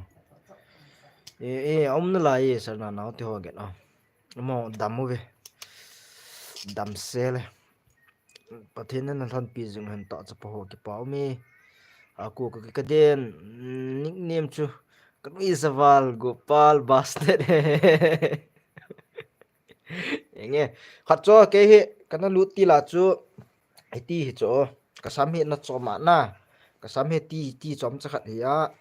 E, e, um na lai e, Sarna nao te ho gen o. Mo dam uve. Dam se le. Pathen na lhan pi jing hen ta chapa ho kipau me. Aku ka ki ka den, mm, nickname chu. Ka nui Saval Gopal Basnet. Enge. Khat cho ke hi, kana lut ti la chu. Hiti hi cho. Ka sam hi na chom a na. Ka sam hi ti, ti chom cha khat hi a.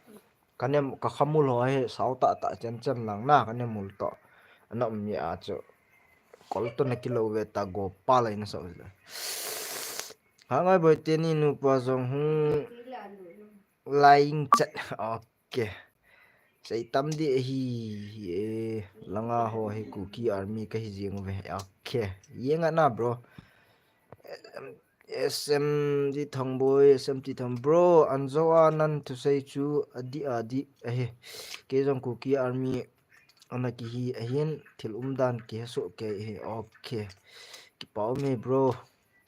Ka nem, ka khamul ho hi, sao ta ta chen chen lang na, ka nemul to. Ana um ni a chu. Kol to na kilo ve ta Gopal ai na so. Ha ngai boi te ni nupa jong hung lying chat. Okay. Sei tam di hi, hi, eh, langa ho hi Kuki Army kahi jing uve. Okay. Yenga na, bro. S M T Thongboi, S M T Thong, bro, anjo a nan thusei chu adi adi ahi. Kei jong Kuki Army ana kihi ahin thil umdan kihe soh kei ahi. Okay. Kipau me, bro.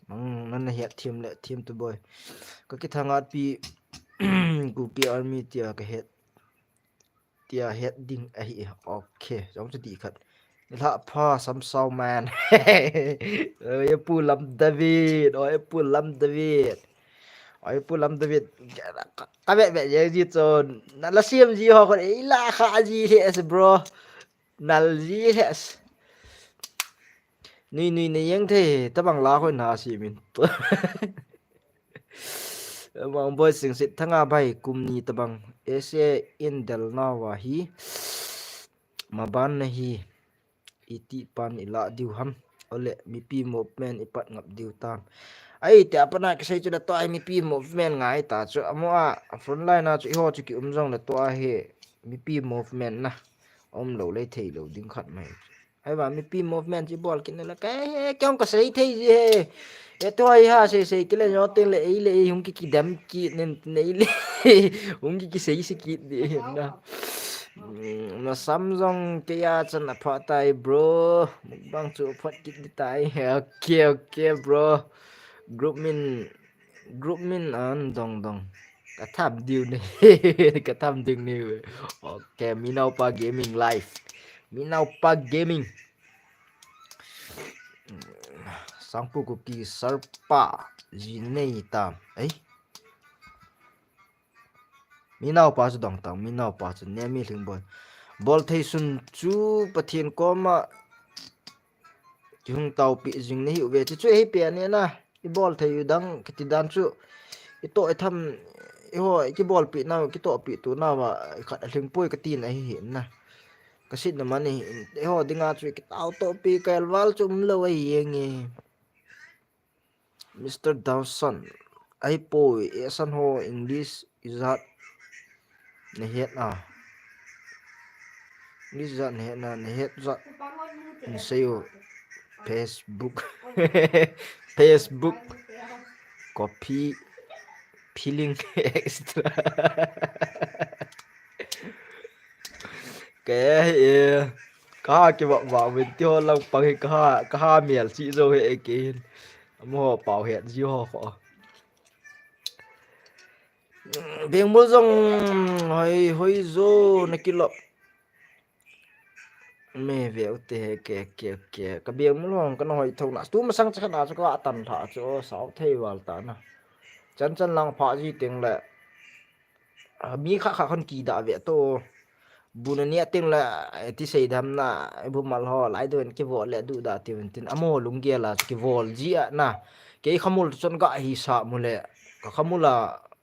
Nang nana het them le them tu boi. Ka kithangat pi Kuki Army tia ka het. Tia het ding ahi. Okay. Jong chu ti khat. Ila pha Samsau man. Oi, Pu Lam David. Oi, Pu Lam David. Oi, Pu Lam David. Ka, ka ve ve je ji chon. Na la siam ji ho ko ila kha ji le as, bro. Nal ji le as. Nui nui ne yeng the tabang la ko na si min. Mang boi sing sit thanga bai kum ni tabang. Ese in del na wa hi. Maban na hi. Iti pan ila diu ham. Ole, mipi movement ipat ngap diu tam. Ai, te apana kisei chu da to ai mipi movement ngai ta chu. Amo a frontline a chu iho chu ki um jong da to a he. Mipi movement na. Um lo le thei lo ding khat mai. Ai ba mipi movement chi bol kin la ka he kyong ka sei thei ji he. E to ai ha sei sei kile nyo ten le ei le ei hung ki ki dam ki nen nei le. Hung ki ki sei si ki di na. Mm, na Samsung ke ya chan a pha tai, bro. Mukbang chu phat kit di tai. Okay, okay, bro. Group min, group min an dong dong. Ka tham diu ni. Ka tham diu ni. Okay, Minaupa Gaming Live. Minaupa Gaming. Sangpu Kuki Sarpa. Ji nei tam. Ei. Minaupa chu dong tang, Minaupa chu ne mi hling bol. Bol thei sun chu Pathen koma kihung taupi jing na hi uve. Chu chu hi pe ani na. I bol thei u dang kiti dan chu. I to i tham i ho i kibol pi na, ki to pi tu na wa khat a hling poi ka ti na hi hi na. Ka sit na mani i ho dinga chu ki tau to pi ka el wal chu um lo ai yeng e. Mister Dawson, ai poi, e san ho English ijat na het a. English ijat na het na, na het jat. Ni sei o. Facebook. Facebook. Copy. Feeling extra. Ke e. Ka ha ki va va win ti ho lang pang hi ka ha, ka ha mial chi zo he e ke hin. Amo ho pau het ji ho ho. Bengmol jong hoi, hoi jo na kilop. Me ve u te he ke, ke, ke. Ka bengmol hong ka na hoi tho na. Tu masang cha na cha ka tan tha chu sao thei wal ta na. Chan chan lang pha ji teng le. A, mi kha kha khon ki da ve to. Bu na nia teng le, eh, ti sei dam na, eh, bu mal ho, lai do en ki vol le du da ti un tin. Amo lung ge la ki vol ji a na. Ke khamul chon ga hi sa mu le. Ka khamula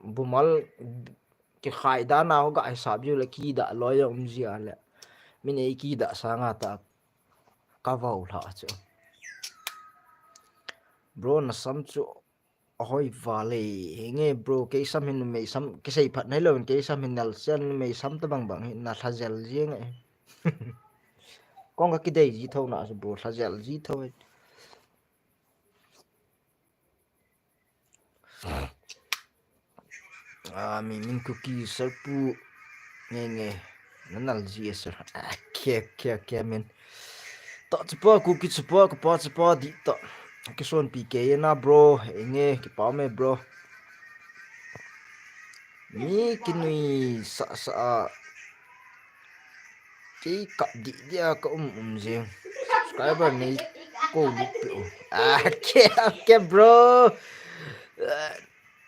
bu mal ki khai da na ho ga hi sa ju le ki da lo ya um ji a le. Mi nei ki da sa nga ta ka vau hla chu. Bro na sam chu Ahoi vale, henge bro, kei sam hin numei sam, kisei phat nai lo, kei sam hin nal sian numei sam ta bang bang hin na tha jel jeng e. Kong ka kidei ji tho na su bro, tha jel ji tho e. Ah, mi min Kuki Sarpu nge nge. Nanal ji e sir. Ah, kia, kia, kia min. Ta chapa Kuki chapa, kapa chapa di ta. Kison P K na bro. Nge, kipa me bro. Mi kinui sa sa a. Kei kap di dia ka um um jeng. Subscriber nei ko lut pe u. Ah, ke, ke bro. Eh,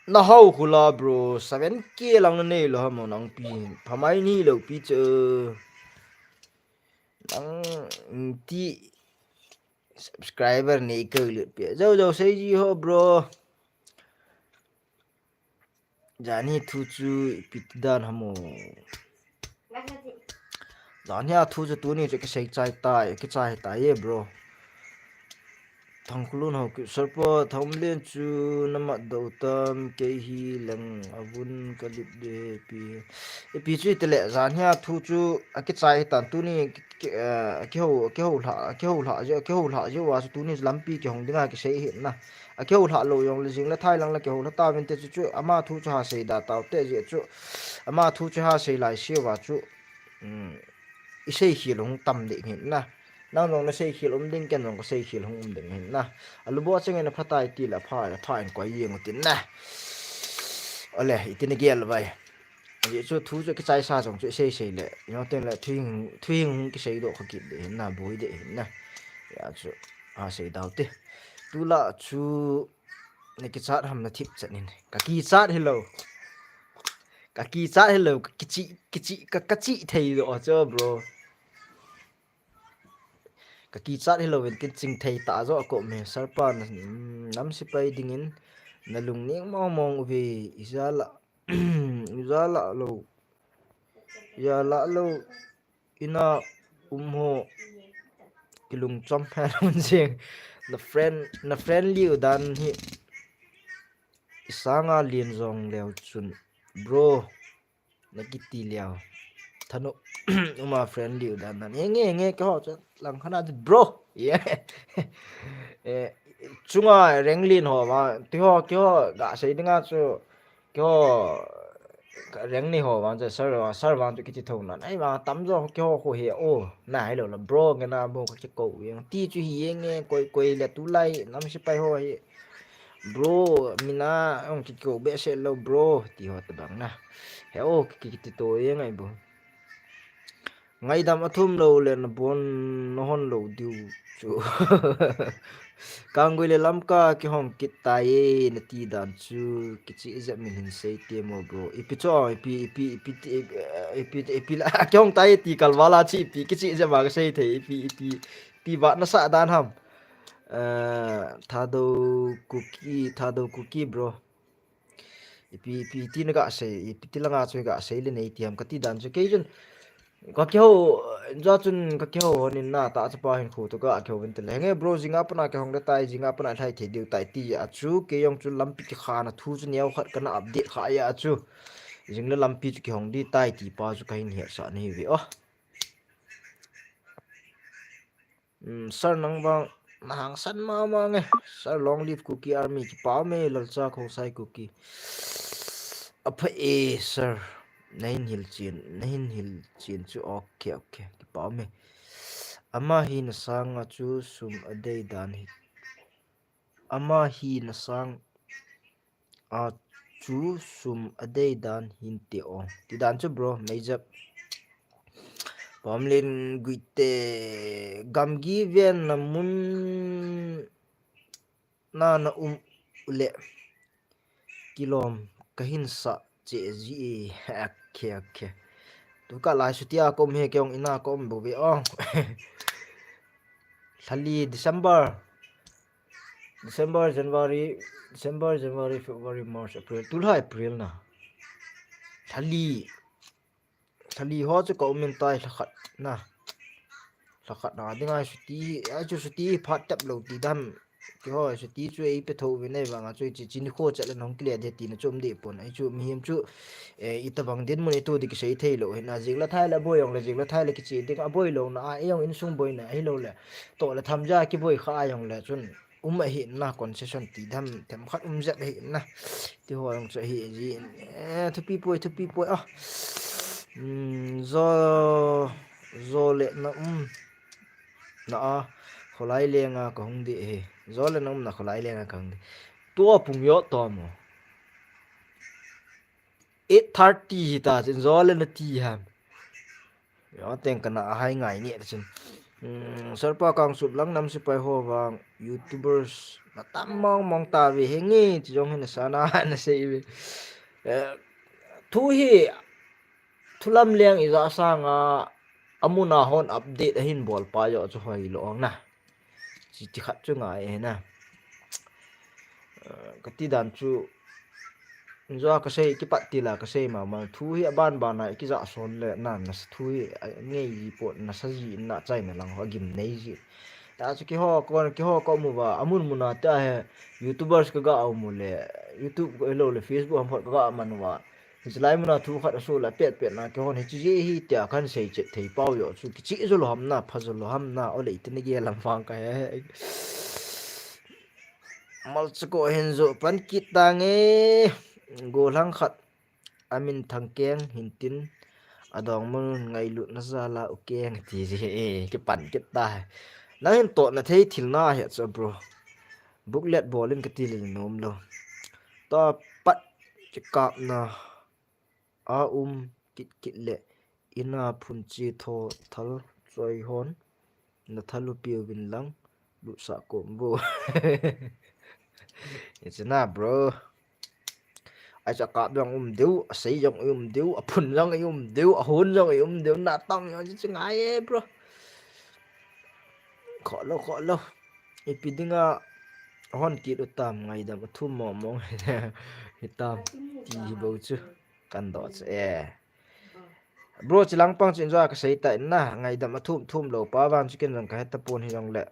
na hau khula bro. Seven K lang na nei lo ha mo nang pi. Phamai ni lo pi che. Nang ti subscriber nei ko lut pe. Jau jau sei ji ho bro. Jani thu chu ipi ti dan hamo. Jani a thu chu tuni chu kisei chai tai, kichai tai ye bro. Thangkhulun ho ki Sarpa Thaumlen chu namat do tam kei hi leng avun kalip de pi. Ipi chu itile jani a thu chu akichai tan tuni ki, eh, kiho, kiho hla, kiho hla je, kiho hla je wa chu tuni lampi kihong dinga kisei hi na. A kihou lhah lou jong le jing le thai lang le kihou lha tauvin te chu chu ama thu chu ha sei da tau te jeh chu ama thu chu ha sei lai siuva chu, um, i sei khel hung tam ding hin na. Nang jong na sei khel um ding ken jong ka sei khel hung um ding hin na. A lu bo cheng in a pha tai ti le a pha, a pha in koi jeng u tin na. Ole, i tin a gel vai. Ajeh chu thu chu kichaisa jong chu isei sei le, ino teng le thu hing, thu hing hung kisei doh kha kit de hin na, boi de hin na. Ya chu, asei dau te. Tulai chu na kichat ham na thip chan in. Ka kichat hilou. Ka kichat hilou, ka kichi, kichi, ka, ka chi thei doh chu, bro. Ka kichat hilou in kin ching thei ta jo a ko me, Sir pa na, mm, nam sipai dingin na lungning mong mong uve, ijat la, ijat la lou, ijat la lou, ina um ho, kilungchom he lun jing, na friend, na friendly u dan hi, isanga lien jong leu chun, bro, na kiti leu. Thanu, uma friendly u dan dan. Enge, enge, keiho chu lang khana chu, bro. Yeah. Eh, chunga rank lien ho vang, ti ho, keiho, ga sei dinga chu, keiho, rank nei ho vang chu, sir vang, sir vang chu kiti thou nan. Ahivang, tamjo, keiho, ho he, o, na, hilou la, bro, nge na, bro, ka kikou, yang, ti chu hi, enge, koi, koi le tulai, nam sipai ho hi. Bro, mina, ong kikou behseh lou, bro, ti ho tabang na. He o, ki, ki, kiti to e ngai bo. Ngaidam athum lou le na bon na hon lou diu chu. Kanggui le Lamka kihong kit tai e, na ti dan chu, kichi ijat min hin sei te mo, bro. Ipi chu, ipi, ipi, ipi, ipi, ipi, ipi la, kihong tai e ti kalval a chi, ipi, kichi ijat ma ka sei thei, ipi, ipi, ipi va na sa dan ham. Eh, Thadou Kuki, Thadou Kuki, bro. Ipi, ipi ti na ga sei, ipi ti langa chu ga sei le nei ti ham ka ti dan chu. Kei chun, ka keiho, ja chun ka keiho hon in na ta chapa hin khu to ka keiho vin te le. Henge bro, jinga pana kihong le tai, jinga pana lhai thei diu tai ti a chu. Kei jong chu lampi kikha na thu chu neo khat kana update kha ya chu. Jing le lampi chu kihong di tai ti pa chu ka hin hetsah na hi ve o. Um, sir, nang vang na hangsan mama nge. Sir, long live Kuki Army, kipa ume, Lalcha Khongsai Kuki. Apha e, sir. Na hin hilchen, na hin hilchen chu, okay, okay, kipa ume. Ama hi na sanga chu sum adei dan hi. Ama hi na sang a chu sum adei dan hin te o. Ti dan chu, bro, meijep. Pamlin Guite, gamgi ven na mun na na um ule. Kilom ka hin sa che ji e. Okay, okay. Tu ka lai sutia kom he ke ong ina kom bo ve ong. Lhali December. December, January, December, January, February, March, April. Tulha April na. Lhali. Lhali ho chu ka um in tai lhakhat na. Lhakhat na dinga suti, ai chu suti phat tep lou ti dan. Keiho suti chu ei pe tho ve nei vanga chu chi, chi nikho chat le nong kile de ti na chu um de pon. Ai chu mihem chu, eh, itobang dinmun itu di kisei thei lou. Hina jing la thai la boi ong le jing la thai la kichi ding a boi lou na a, ei ong insung boi na, ahilou le. To le tham ja kiboi kha a ong le chun. Um ahi na concession ti dan, themkhat um jep ahi na. Ti ho jong chu ahi ji. Eh, thupi poi, thupi poi a. Hmm, jo, jo le na um. Na a, kholai lenga ka hung di he. Jo le na um na kholai lenga ka hung di. Tua pung yo to mo. Eight thirty hi ta chin, jo le na ti ham. Yo teng kana a hai ngai ni ta chin. Hmm, Sir pa Kangsup lang nam sipai ho vang YouTubers na tam mong mong ta ve henge ti jong hin sana na sei ve. Eh, thu hi, thu lam leng ija sanga, amun a hon update ahin bol pa jo chu hoi lo ong na. Chi ti khat chu ngai he na. Eh, ka ti dan chu, jo ka sei, kipat ti la ka sei mama. Thu hi aban ban a, kija son le, na, na sa thu hi, a, ngei ji pon, na sa ji na chai na lang ho, gim nei ji. Ta chu keiho, kon, keiho ka mu va, amun mun a ta he, YouTubers ka ga mu le, YouTube ko lo le, Facebook ham phot ka ga man va. Hiche lai mun a thu khat asu la pet pet na keiho hiche ji hi tia kan sei chet thei pau jo chu kichi jo lo ham na, pha jo lo ham na, o le itini ge lam vang ka he. Malcha ko hin jo pan kit ta nge, gollhang khat amin Thangkeng hin tin, adong mun ngailut na jal a u keng ti ji e, kipan kit ta. Nang hin to na thei thil na he cha bro. Booklet bol in ka ti le nom lo. Ta pat kikap na. a um kit kit le, ina phun chi tho thal choi hon, na thal u piu vin lang, lu sa kom bo. It's enough, bro. Ai cha kap jong um deu, a sei jong um deu, a phun jong um deu, a hon jong um deu, na tang jong chi ngai e, bro. Kho lo, kho lo. Ipi dinga hon kit u tam ngaidam a thum mo mong. Hi tam ti hi bo chu. Kan do chu e. Bro, chilang pang chin jo ka sei ta in na, ngaidam a thum thum lo pa van chu ken jong ka heta pon hi jong le.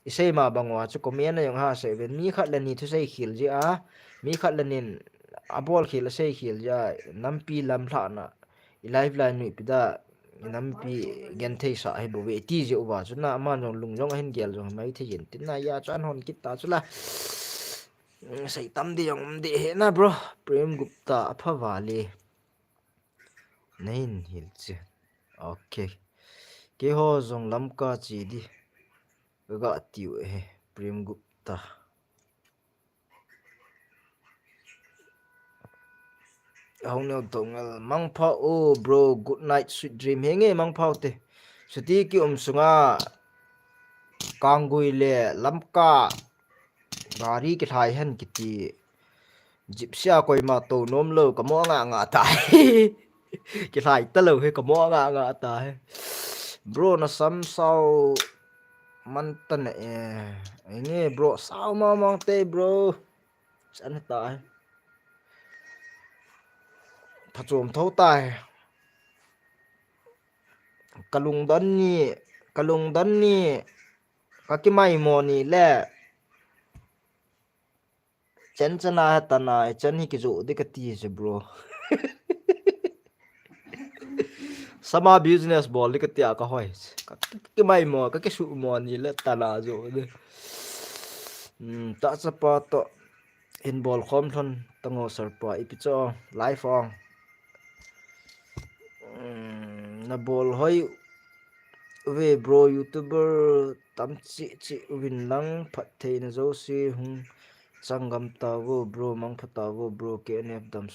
I sei ma bang wa chu comment a jong ha sei ven mi khat le ni thu sei khil ji a, mi khat le nin a bol khil a sei khil ji a, nampi lam hla na. I live line nu ipi da, i nampi gen thei sa hi bo ve ti ji u va chu na, aman jong lung jong a hin gel jong mai thei jin tin na ya chan hon kit ta chu la. Sei tam di jong um di he na, bro. Prem Gupta a pha va le. Nahin hil che. Okay. Keiho jong Lamka che di. Ka ga tiu he. Prem Gupta. Hong neo tong el. Mangpha o, bro. Good night, sweet dream. Henge Mangpha te. Suti ki um sunga. Kanggui le Lamka. Gari kilhai hen kiti. Gypsy a koima tou nom lo, ka mo nga nga ta. Kilhai ta lo he, ka mo nga nga ta he. Bro, na sam sao man ta na e. Enge, bro, sao ma mang te, bro. Chan ta he. Phachom tho ta he. Ka lungdon ni, ka lungdon ni, ka kimaimo ni le. Chen chen a he ta na, chen hi kijo di ka ti se, bro. Sama business bol di ka ti a ka hoi. Ka kimaimo, ka kisumo ni le ta na jo di. Hmm, ta chapa to. Hin bol khom thon tango sir pa ipi cho live ong. Hmm, na bol hoi ve bro, YouTuber tam chi chi uvin lang phattheina jouse hung sanggam tauvo bro, mangpha tauvo bro, K N F damsot.